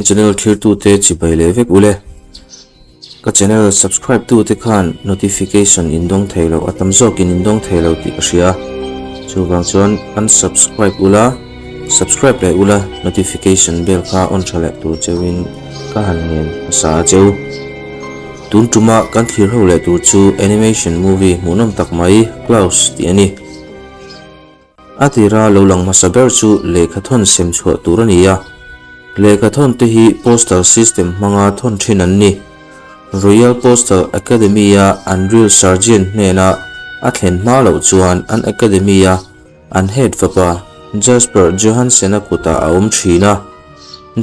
channel thirtute chibai leh vek ule. Ka channel subscribe tute khan notification in dawng thei lo a tam zawkin in dawng thei lo tih ka hria. Chuvang chuan unsubscribe ula, subscribe leh ula notification bell kha on tha leh tur cheuhin ka han ngen hmasa a cheu. Tun tuma kan thlir ho leh tur chu animation movie hmuhnawm tak mai Klaus tih a ni. A tira lo lang hmasa ber chu lehkha thawn sem chhuah tur a ni a. Lehkha thawn te hi postal system hmanga thawn thin an ni. Royal Postal Academy-a an drill sergeant hnena a thlen hma loh chuan an academy-a an head fapa Jasper Johansen-a kutah a awm thin a.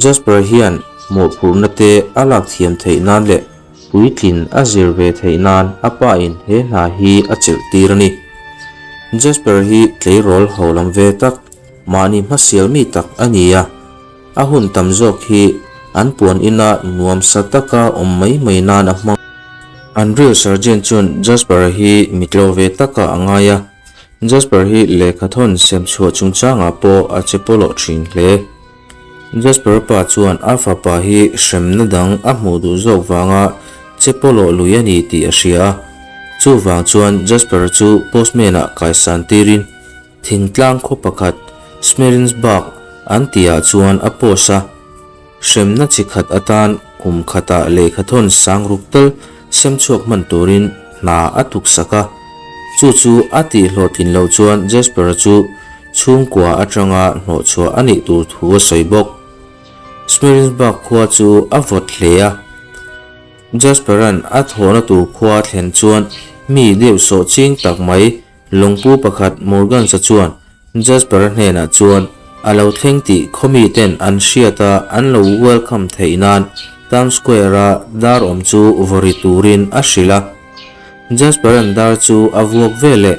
Jasper hian mawhphurhna te a lak thiam theih nan leh Puitlin a zir ve theih nan a pa in he hna hi a chelh tir a ni. Jasper hi tleirawl ho lam ve tak, mahni hmasial mi tak a ni a. A hun tam zawk hi an puan ina nuam sa taka awm mai mai nan a hmang. An drill sergeant chuan Jasper-a hi mitlo ve takah a ngai a. Jasper hi lehkha thawn sem chhuah chungchangah pawh a che pawlawh thin hle. Jasper pa chuan a fapa hi hremna dang a hmuh duh zawk vanga che pawlawh lui a ni tih a hria a. Chuvang chuan Jasper chu postman ah kaisan tirin thingtlang khaw pakhat Smerinsburg an tihah chuan a post a. Hremna chi khat atan kum khatah lehkhathawn sang ruk tal sem chhuak hman turin hna a tuksak a. Chu chu a tih hlawhtlin loh chuan Jasper chu Chhungkua atanga hnawhchhuah a nih tur thu a sawi bawk. Smerinsburg khua chu a vawt hle a. Jasper-a'n a thawhna tur khua a thlen chuan mi deuh sawh ching tak mai lawngpu pakhat Morgans-a chuan Jasper-a hnenah chuan a lo thleng tih khawmiten an hriat a an lo welcome theih nan Town Square-a dar awm chu vawri turin a hrilh a. Jasper-a'n dar chu a vuak veleh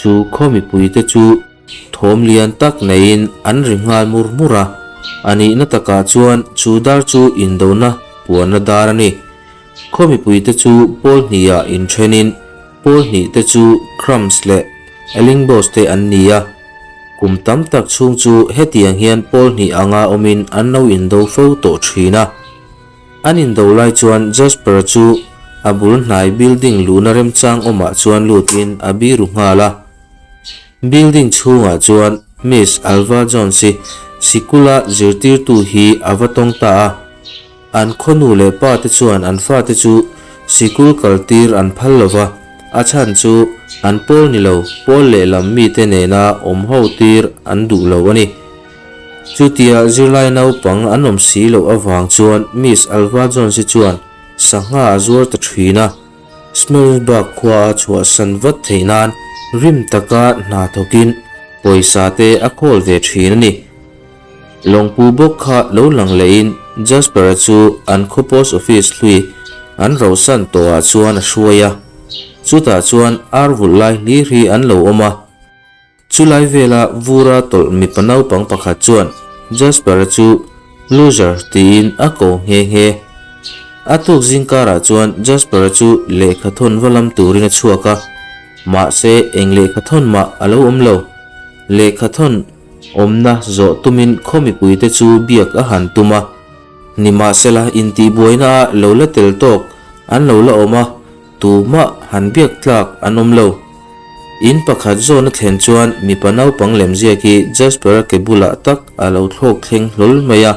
chu khaw mipuite chu thawm lian tak neiin an ri nghal mur mur a, a nihna takah chuan chu dar chu indona puanna dar a ni. Khaw mipuite chu pawl hnihah inthenin pawl hnihte chu Crumbs leh Ellingbos te an ni a, kum tam tak chhung chu hetiang hian pawl hnih anga awmin an lo indo fo tawh thin a. An indo lai chuan Jasper-a chu a bul hnai building luhna remchang awmah chuan lutin a biru nghal a. Building chhungah chuan Miss Alva Jones-i sikula zirtirtu hi a va tawng ta a. An khawnu leh pa te chuan an fate chu sikul kaltir an phal lo va, a chhan chu an pawl ni lo, pawl lehlam mite nena awm ho tir an duh lo a ni. Chutia zirlai naupang an awm si loh avang chuan Miss Alva Jones-i chuan sangha a zuar ta thin a, Smersburg khua a chhuahsan vat theih nan rim taka hna thawkin pawisa te a khawl ve thin a ni. Lawngpu bawk kha lo lang lehin Jasper-a chu an khaw post office hlui an rohsan tawhah chuan a hruai a, chutah chuan ar vulh lai hlir hi an lo awm a. Chulai vela vura tawlh mipa naupang pakhat chuan Jasper-a chu Loser tiin a ko nghe nghe. A tuk zingkarah chuan Jasper-a chu lehkha thawn va lam turin a chhuak a, mahse eng lehkha thawn mah a lo awm lo. Lehkha thawn awmna zawh tumin khaw mipuite chu biak a han tum a, nimahsela intihbuaina ah lo la tel tawk an lo la awm a, Tumah han biak tlak an awm lo. In pakhat zawn a thlen chuan mipa naupang lemziak hi Jasper-a ke bulah tak a lo thlawk thleng hlawl mai a.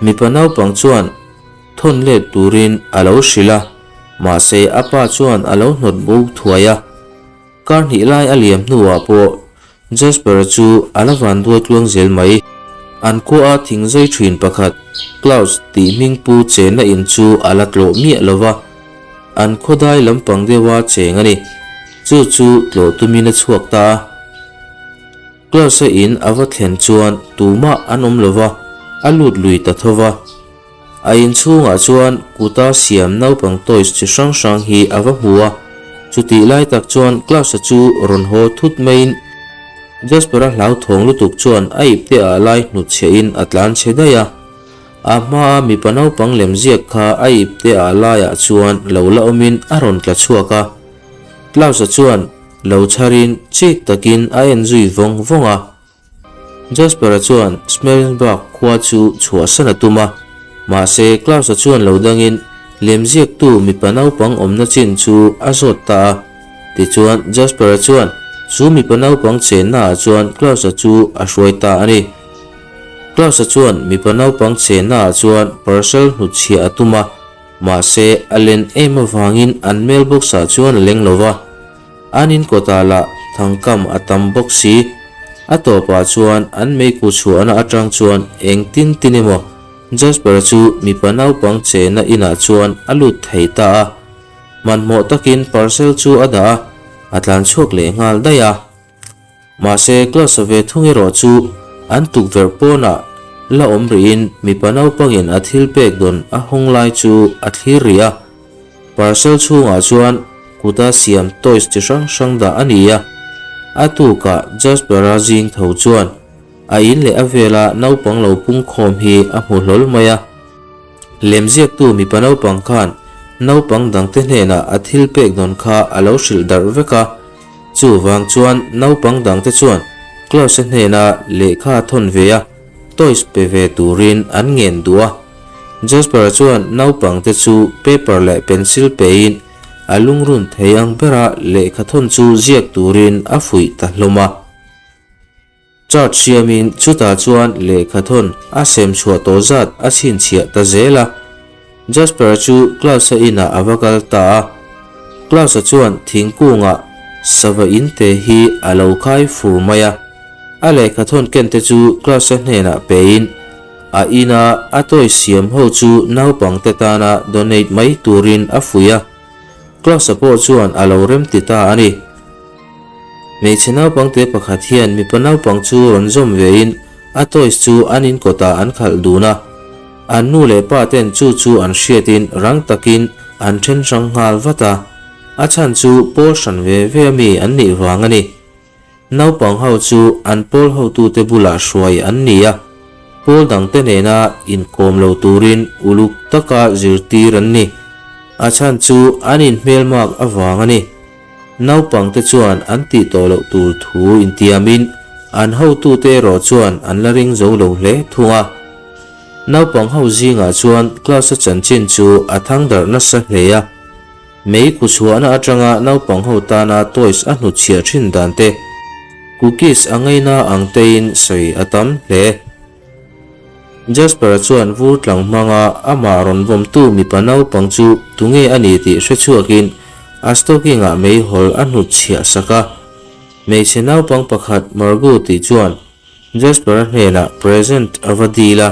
Mipa naupang chuan thawn let turin a lo hrilh a, mahse a pa chuan a lo hnawt bo thuai a. Kar hnih lai a liam hnuah pawh Jasper-a chu a la van duai tluang zel mai. An khua a thing zai thin pakhat, Klaus tih hming pu chenna in chu a la tlawh miah lo va. An khawdai lampang deuha cheng a ni. Chu chu tlawh tumin a chhuak ta a. Klaus-a in a va thlen chuan tumah an awm lo va, a lut lui ta tho va. A inchhungah chuan kuta siam naupang toys chi hrang hrang hi a va hmu a, chutih lai tak chuan Klaus-a chu rawn haw thut maiin Jasper-a hlauthawng lutuk chuan a ipte ah lai hnutchhiahin a tlan chhe daih a. A hmaa mipa naupang lemziak kha a ipte ah laiah chuan lo la awmin a rawn tla chhuak a. Klaus-a chuan lo chharin chik takin a en zui vawng vawng a. Jasper-a chuan Smerenburg khua chu chhuahsan a tum a. Mahse, Klaus-a chuan lo dangin lemziaktu mipa naupang awmna chin chu a zawt ta a. Tichuan, Jasper-a chuan chu mipa naupang chennaah chuan Klaus-a chu a hruai ta a ni. Klaus-a chuan mipa naupang chennaah chuan parcel hnutchhiah a tum a, mahse, a len em avangin an mailbox-ah chuan a leng lo va. An in kawtah lah thangkam a tam bawk si. A tawpah chuan an meikhu chhuahna atang chuan eng tin tin emaw Jasper-a chu mipa naupang chena inah chuan a lut thei ta a. Hmanhmawh takin parcel chu a dah a, a tlan chhuak leh nghal daih a. Mahse class a ve thung erawh chu an tukverh pawnah la awm rihin mipa naupangin a thil pek dawn a hawng lai chu a thlir rih a. Parcel chhungah chuan kuta siam toys chi hrang hrang dah a ni a. A tukah Jasper-a zing tho chuan a in leh a vela naupang lo pung khawm hi a hmu hlawl mai a. Lemziaktu mipa naupang khan naupang dangte hnenah a thil pek dawn kha a lo hrilh darh vek a. Chuvang chuan naupang dangte chuan Klaus-a hnena lehkha thawn ve a, toys pe ve turin an ngen duh a. Jasper-a chuan naupangte chu paper leh pencil pein a lungrun thei ang bera lehkha thawn chu ziak turin a fuih ta hlawm a. Chart siamin chutah chuan lehkha thawn a sem chhuah tawh zat a chhinchhiah ta zel a. Jasper-a chu Klaus-a inah a va kal ta a. Klaus-a chuan thingkungah sava in te hi a lo khai fur mai a. A lehkha thawn ken te chu Klaus-a hnenah pein a ina a toy siam ho chu naupangte tana donate mai turin a fuih a. Klaus-a pawh chuan a lo remti ta a ni. Hmeichhe naupangte pakhat hian mipa naupang chu rawn zawm vein a toys chu an in kawtah an khalh dun a. An nu leh pa ten chu chu an hriatin rang takin an then hrang nghal vat a, a chhan chu pawl hran ve ve ami an nih vang a ni. Naupang ho chu an pawl hotute bulah hruai an ni a, pawl dangte nena inkawm lo turin uluk taka zirtir an ni. A chhan chu an inhmelmak avang a ni. Naupangte chuan an tih tawh loh tur thu intiamin an hotute erawh chuan an la ring zo lo hle thung a. Naupang ho zingah chuan class-a chanchin chu a thang darh nasa hle a. Mei ku chhuahna atanga naupang ho tana toys a hnutchhiah thin dan te, cookies a ngaina ang tein sawi a tam hle. Jasper-a chuan vur tlang hmanga amah rawn vawmtu mipa naupang chu tunge a ni tih hre chhuakin a stocking-ah meihawl a hnutchhiah sak a. Hmeichhe naupang pakhat Margot tih chuan Jasper-a hnenah present a va dil a.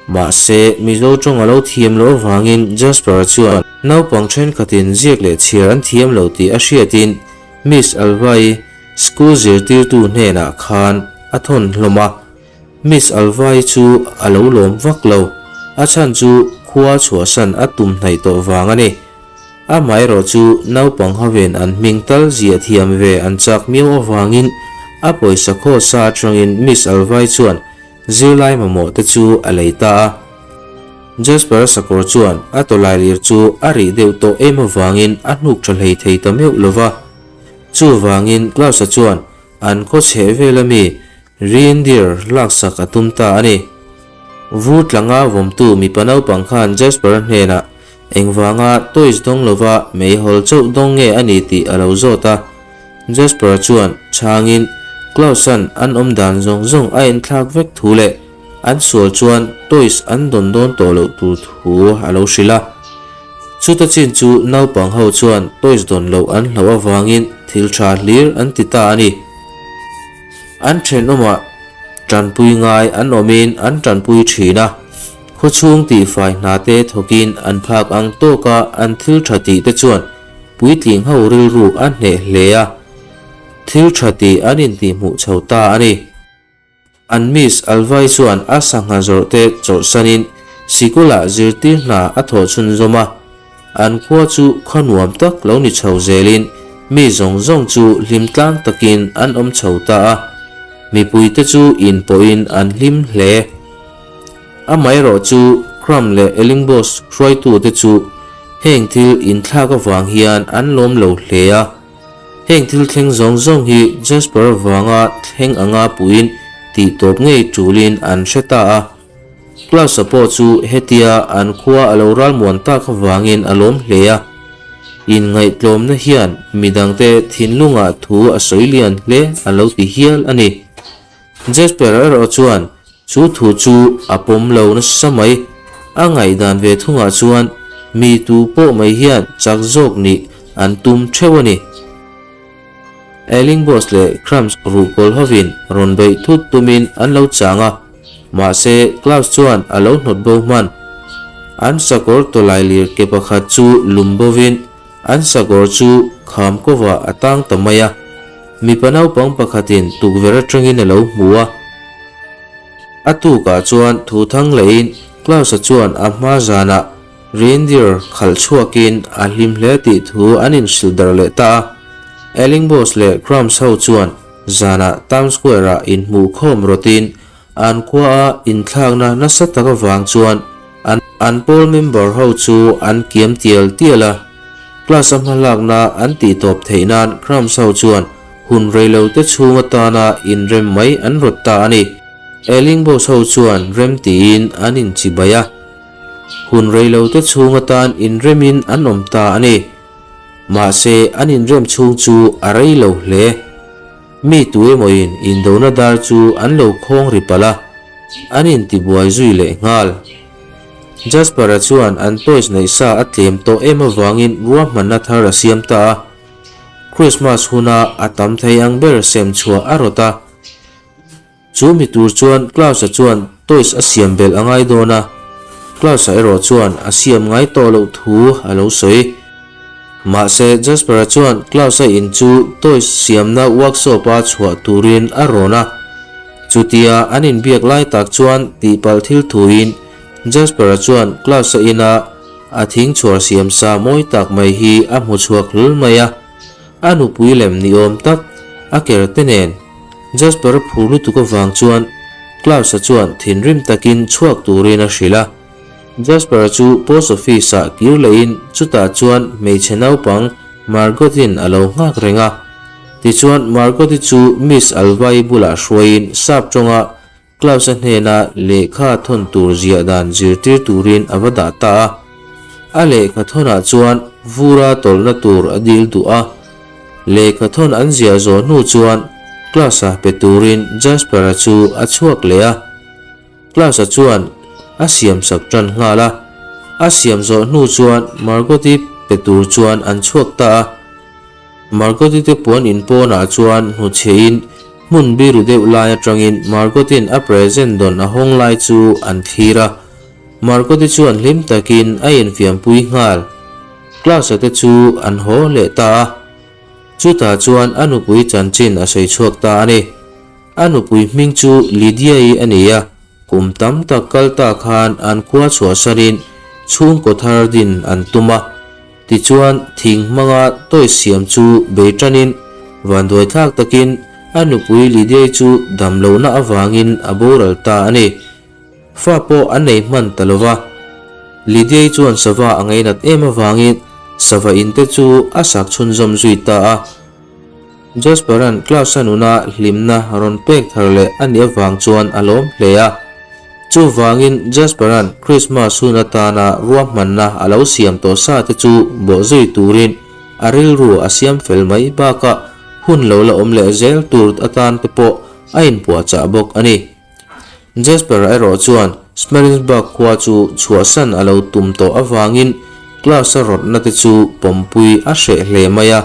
Mahse, Mizo tawng a lo thiam loh avangin Jasper-a chuan naupang thenkhatin ziak leh chhiar an thiam lo tih a hriatin Miss Alva-i school zirtirtu hnenah khan a thawn hlawm a. Miss Alva-i chu a lo lawm vak lo, a chhan chu khua chhuahsan a tum hnaih tawh vang a ni. Amaherawh chu naupang haven an hming tal ziah thiam ve an chak miau avangin a pawisa khaw sa atangin Miss Alva-i chuan zirlai mamawh te chu a lei ta a. Jasper-a sakawr chuan a tawlailir chu a rih deuh tawh em avangin a hnuk tha hlei thei ta meuh lo va. Chuvangin Klaus-a chuan an khaw chheh vel ami Reindeer laksak a tum ta a ni. Vur tlanga vawmtu mipa naupang khan Jasper-a hnenah engvanga toys dawng lova meihawl chauh dawng nge a ni tih a lo zawt a. Jasper-a chuan chhangin Klaus-a'n an awm dan zawng zawng a enthlak vek thu leh an sual chuan toys an dawn dawn tawh loh tur thu a lo hrilh a. Chuta chin chu naupang ho chuan toys dawn loh an hlauh avangin thil tha hlir an ti ta a ni. An thenawmah tanpui ngai an awmin an tanpui thin a, khawchhung tihfai hna te thawkin an phak ang tawka an thil tha tih te chuan puitling ho rilru a hneh hle a, thil tha tih an intihhmuh chho ta a ni. An Miss Alvai chuan a sangha zawrh te chawlhsanin sikulah zirtir hna a thawh chhunzawm a. An khua chu khaw nuam tak lo ni chho zelin mi zawng zawng chu hlim tlang takin an awm chho ta a. Mipuite chu in pawhin an hlim hle. Amaherawh chu Kram leh Elingbos hruaitute chu heng thil inthlak avang hian an lawm lo hle a. Heng thil thleng zawng zawng hi Jasper vanga thleng anga puiin tih tawp ngei tulin an hre ta a. Klaus-a pawh chu hetia an khua a lo ralmuan tak avangin a lawm hle a. Inngaihtlawmna hian midangte thinlungah thu a sawi lian hle a lo ti hial a ni. Jasper erawh chuan chu thu chu a pawm lo nasa mai. A ngaihdan ve thungah chuan mi tu pawh mai hian chak zawk nih an tum theuh a ni. Elingboss leh Crumbs ruhkawl hovin rawn beih thut tumin an lo chang a, mahse Klaus chuan a lo hnawt bo hman. An sakawr tawlailir ke pakhat chu lum bovin an sakawr chu kham kovah a tang ta mai a, mipa naupang pakhatin tukverh atangin a lo hmu a. A tukah chuan thu thang lehin Klaus-a chuan a hma zanah Reindeer khalh chhuakin a hlim hle tih thu an inhrilh darh leh ta a. Ellingbos leh Crumbs ho chuan zanah Town Square-ah inhmuhkhawm rawtin an khuaa inthlakna nasa tak avang chuan an an pawl member ho chu an kiam tial tial a. Class-a hmalakna an tihtawp theih nan Crumbs ho chuan hun reilote chhung atana inrem mai an rawt ta a ni. Ellingbos ho chuan rem tiin an inchibai a. Hun reilote chhung atan inremin an awm ta a ni. Mahse, an inrem chhung chu a rei lo hle. Mi tu emawin indona dar chu an lo khawng ri palh a, an intibuai zui leh nghal. Jasper-a chuan an toys neih sa a tlem tawh em avangin ruahmanna thar a siam ta a. Christmas huna a tam thei ang ber sem chhuah a rawt a. Chu mi tur chuan Klaus-a chuan toys a siam belh a ngai dawn a, Klaus-a erawh chuan a siam ngai tawh loh thu a lo sawi. Mahse, Jasper-a chuan Klaus-a in chu toys siamna workshop-a chhuah turin a rawn a. Chutia an inbiak lai tak chuan tihpalh thil thuin Jasper-a chuan Klaus-a ina a thing chhuar siam sa mawi tak mai hi a hmu chhuak hlul mai a. A nupui lem ni awm tak a ker te nen Jasper a phur lutuk avang chuan Klaus-a chuan thinrim takin chhuak turin a hrilh a. Jasper-a chu post office-ah kir lehin chutah chuan hmeichhe naupang Margot-in a lo nghak reng a. Tichuan Margot-i chu Miss Alva-i bulah hruaiin sap tawnga Klaus-a hnena lehkha thawn tur ziah dan zirtir turin a va dah ta a. A lehkha thawnah chuan vura tawlhna tur a dil duh a. Lehkha thawn an ziah zawh hnu chuan Klaus-a pe turin Jasper-a chu a chhuak leh a. Klaus-a chuan a siamsak tan nghal a. A siam zawh hnu chuan Margot-i pe tur chuan an chhuak ta a. Margot-i te puan in pawnah chuan hnuchhehin hmun biru deuh lai atangin Margot-in a present dawn a hawng lai chu an thlir a. Margot-i chuan hlim takin a infiampui nghal. Klaus-a te chu an haw leh ta a. Chutah chuan a nupui chanchin a sawi chhuak ta a ni. A nupui hming chu Lydia-i a ni a. Kum tam tak kal ta khan an khua chhuahsanin chhungkaw thar din an tum a. Tichuan, thing hmanga toy siam chu bei tanin vanduaithlak takin a nupui Lydiai chu dam lohna avangin a boral ta a ni. Fa pawh a nei hman ta lo va. Lydiai chuan sava a ngainat em avangin sava in te chu a sak chhunzawm zui ta a. Jasper-a'n Klaus-a nuna hlimna rawn pek thar leh a nih avang chuan a lawm hle a. Chuvangin Jasper-a'n Krismas hun atana ruahmanna a lo siam tawh sa te chu bawhzui turin a rilru a siam fel mai bakah hun lo la awm leh zel tur atan te pawh a inpuahchah bawk a ni. Jasper erawh chuan Smerynsburg khua chu chhuahsan a lo tum tawh avangin Klaus-a rawtna te chu pawmpui a hreh hle mai a.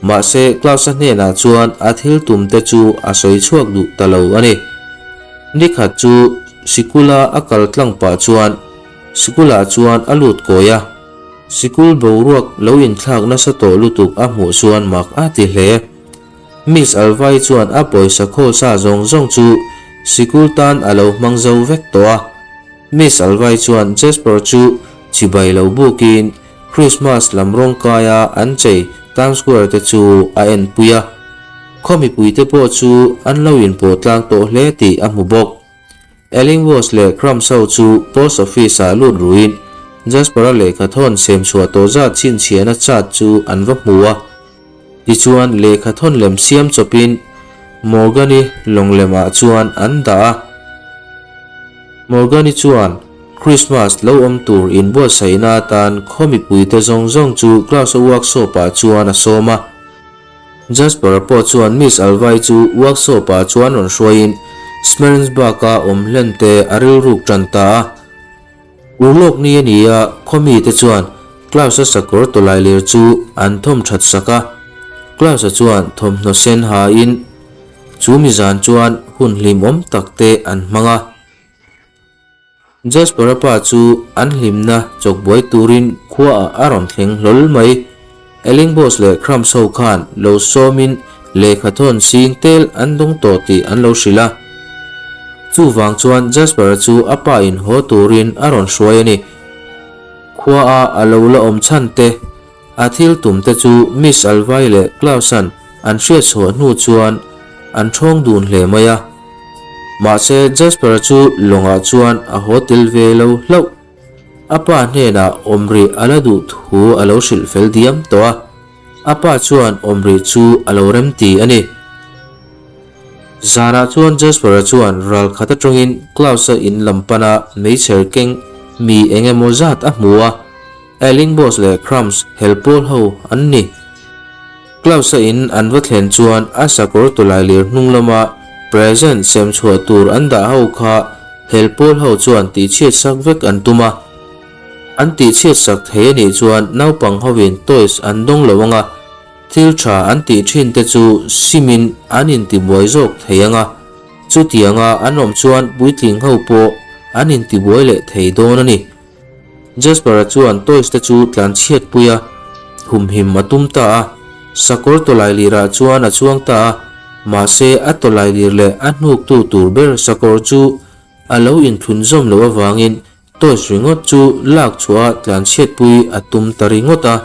Mahse, Klaus-a hnenah chuan a thil tum te chu a sawi chhuak duh ta lo a ni. Nikhat chu sikula a kal tlang pah chuan sikulah chuan a lut kawi a. Sikul boruak lo inthlak nasa tawh lutuk a hmuh chuan mak a ti hle. Miss Alvai chuan a pawisa khawl sa zawng zawng chu sikul tan a lo hmang zo vek tawh a. Miss Alvai chuan Jasper chu chibai lo bukin Christmas lam rawngkaia an chei Times Square te chu a enpui a. Khaw mipuite pawh chu an lo inpawh tlang tawh hle tih a hmu bawk. Ellingworth leh Crumbs ho chu Post Office ah lut ruin Jasper-a lehkha thawn sem chhuah tawh zat chhinchhiahna chart chu an va hmu a. Tichuan lehkha thawn lem siam chawpin Morgan-i lawng lemah chuan an dah a. Morgan-i chuan Christmas lo awm tur inbuatsaihna atan khaw mipuite zawng zawng chu Klaus-a workshop-ah chuan a sawm a. Jasper-a pawh chuan Miss Alva-i chu workshop-ah chuan rawn hruaiin Smerensburg-a awm hlen te a rilruk tan ta a. Urlawk ni a ni a, khaw mite chuan Klaus-a sakawr tawlailir chu an thawm that sak a. Klaus-a chuan thawmhnaw sen hain chu mi zan chuan hun hlimawm tak te an hmang a. Jasper-a pa chu an hlimna chawkbuai turin khuaah a rawn thleng hlawl mai. Ellingbos leh Crumbs ho khan lo sawmin lehkha thawn sing tel an dawng tawh tih an lo hrilh a. Chuvang chuan Jasper-a chu a pa in haw turin a rawn hruai a ni. Khuaa a lo la awm chhan te, a thil tum te chu Miss Alvai leh Klaus-a'n an hriat chhuah hnu chuan an ṭhawng dun hle mai a. Mahse Jasper-a chu lawngah chuan a haw tel ve lo hlauh. A pa hnenah awmrih a la duh thu a lo hrilh fel diam tawh a, a pa chuan awmrih chu a lo remti a ni. Zanah chuan Jasper-a chuan ral khat atangin Klaus-a in lam pana meichher keng mi eng emaw zat a hmu a, Ellingbos leh Crumbs hel pawl ho an ni. Klaus-a in an va thlen chuan a sakawr tawlailir hnung lama present sem chhuah tur an dah ho kha Hel pawl ho chuan tihchhiat sak vek an tum a, an tihchhiat sak thei a nih chuan naupang hovin toys an dawng lo anga, thil tha an tih thin te chu simin an intibuai zawk thei anga, chutianga an awm chuan puitling ho pawh an intibuai leh thei dawn a ni. Jasper-a chuan toys te chu tlanchhiat pui a, humhim a tum ta a. Sakawr tawlailirah chuan a chuang ta a, mahse a tawlailir leh a hnuktu tur ber sakawr chu a lo inthlun zawm loh avangin toys ringawt chu lak chhuah a tlanchhiat pui a tum ta ringawt a.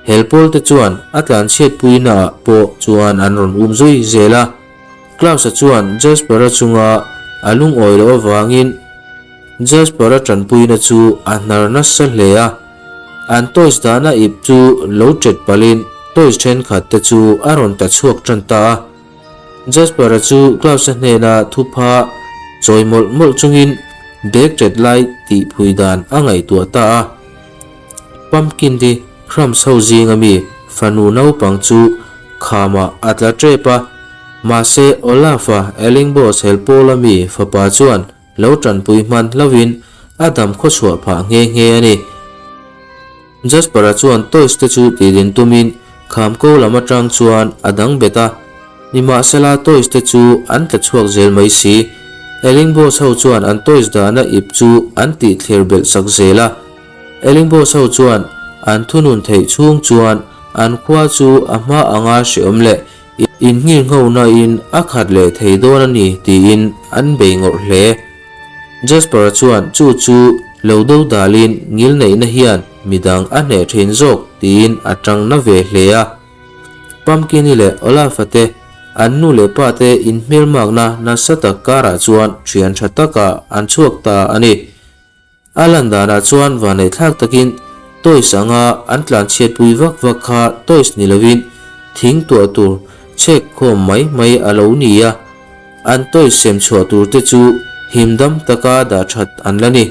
Helpawl te chuan a tlanchhiat puinaah pawh chuan an rawn um zui zel a. Klaus-a chuan Jasper-a chunga a lungawi loh avangin, Jasper-a tanpuina chu a hnar nasa hle a, an toys dahna ip chu lo ṭet palhin toys ṭhenkhat te chu a rawn ta chhuak ṭan ta a. Jasper-a chu Klaus-a hnena thupha chawi mawlh mawlh chungin bag ṭet lai tih phui dan a ngaihtuah ta a. Pumpkin-i Crumbs ho zinga mi fanu naupang chu khamah a tla ṭep a, mahse Olaf-a Ellingboss helpawla mi fapa chuan Lo tanpui hman hlauhin a dam khawchhuah phah nghe nghe a ni. Jasper-a chuan toys te chu tihdin tumin kham ko lam atang chuan a dang bet a, nimahsela toys te chu an tla chhuak zel mai si. Elingboss ho chuan an toys dahna ip chu an tih thlir belh sak zel a. Elingboss ho chuan an thunun theih chhung chuan an khua chu a hma anga hreawm leh Innghirngho in a khat leh thei dawn a ni tiin an bei ngawrh hle. Jasper-a chuan chu chu lo do dalin ngilneihna hian midang a hneh thin zawk tiin a tang na ve hle a. Pumpkin-i leh Olaf-a te an nu leh pa te inhmelmakna nasa tak karah chuan thian tha takah an chhuak ta a ni. A lan danah chuan vaneihthlak takin toys anga an tlanchhiatpui vak vak kha toys ni lovin thing tuah tur chhek khawm mai mai a lo ni a, an toys sem chhuah tur te chu himdam taka dah that an la ni.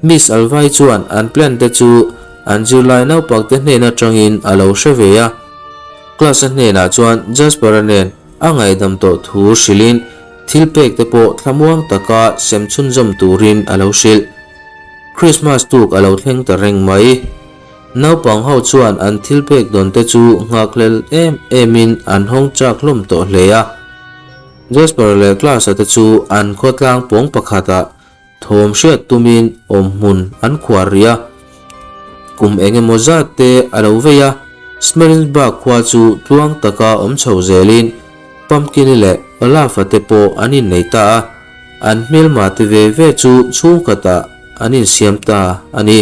Miss Alvai chuan an plan te chu an zirlai naupang te hnen atangin a lo hre ve a, class a hnenah chuan Jasper-a nen a ngaihdam tawh thu hrilhin Thil pek te pawh thlamuang taka sem chhunzawm turin a lo hrilh. Christmas tuk a lo thleng ta reng mai. Naupang ho chuan an thil pek dawn te chu nghakhlel em em in an hawng chak hlawm tawh hle a. Jasper leh Klaus-a te chu an khawtlang pawng pakhatah Thawm hriat tumin awmhmun an khuar rih a, kum eng emaw zat te a lo vei a, Smerensburg khua chu tluang taka awm chho zelin Pumpkin-i leh Olaf-a te pawh an innei ta a, an hmelma te ve ve chu chhungkhatah an insiam ta a ni.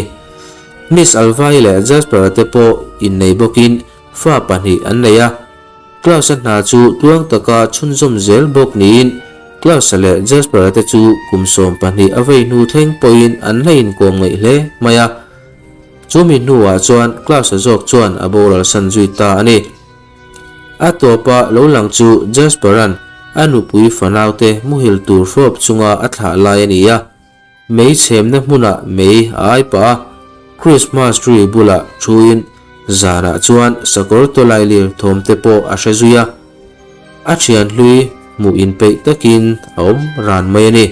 Miss Alva-i leh Jasper-a te pawh innei bawkin fa pahnih an nei a. Klaus-a hna chu tluang taka chhunzawm zel bawk niin Klaus-a leh Jasper-a te chu kum 12 a vei hnu thleng pawhin an la inkawm ngaih hle mai a. Chumi hnuah chuan Klaus-a zawk chuan a boral san zui ta a ni. A tawpa lo lang chu Jasper-a'n a nupui fanaute muhil tur hrawp chunga a thlah lai a ni a. Mei chhemna hmunah mei a ai pah a, Christmas tree bulah thuin zanah chuan sakawr tawlailir thawm te pawh a hre zui a. A thian hlui hmuh inpeih takin a awm ran mai a ni.